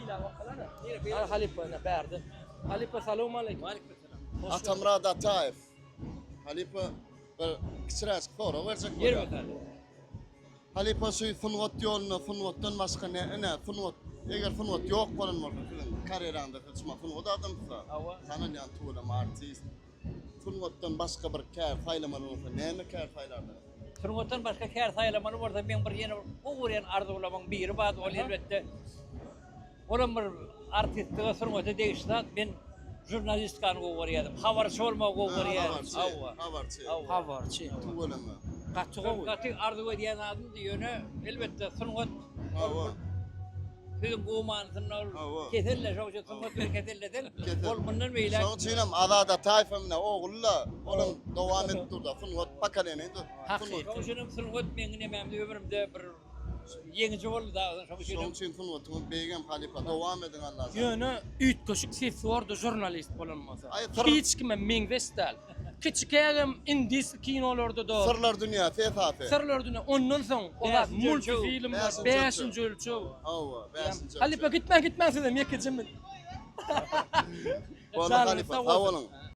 Beýläk bakalana. Nire halypa ine bärde. Halypa salowmaleýkim. Waleýkim Atamyrat Ataýew. Halypa bir kiçiräjik sorag berjek Ýer bolýar. bakalım. Halypa şu sungat ýolunda sungatdan başga ne ine sungat eger sungat ýok bolan bolsa siziň karýeraňyzda siz şuma sungat adamsyza. Hawa. Tanalýan tüweleme artist. Sungatdan başga bir kär saýlamaly bolsa näme kär saýlardyňyz? Sungatdan başga kär saýlamaly bolsa meň bir ýene bir gowy görýän arzuwlamyň biri bardy ol elbetde Olam bir artistlige sungata degişli zat. Men žurnalistikany gowy görýärdim. Habarçy bolmagy gowy görýärdim. Habarçy. Hawa. Habarçy. Habarçy. Tüweleme. Gaty gowy. Gaty arzuw edýän zadymdy. Ýöne elbetde sungat Hawa. Sözüň gowy manysynda ol Hawa. keselle şoň üçin sungat bilen kesellesen Kesel. ol mundan beýläk Şoň üçin hem Azat Ataýew hem ine ogly-da olam dowam edip dur-da sungat pokoleniýa. Hakyky. Şoň üçin hem sungat meň nememde ömrümde bir Ýeňiji boldy dagyň şoň üçin. Şoň üçin sungatyňyz beýigem halypa dowam ediň Allajan. Ýöne üýtgeşik sesi bordy žurnalist bolan bolsa. Aý syr. Hiç kime meňzeş däl. Kiçikägem indis kinolarda-da. Syrlar dünýäsi esasy. Syrlar dünýä ondan soň o zat Bäşinji ölçeg. multifilmler Bäşinji bäşinji ölçeg. Hawa bäşinji ölçeg. Halypa gitmäň gitmäň sizem ýekeje min. Boldy Janyňyz halypa sag sag bolsun. boluň.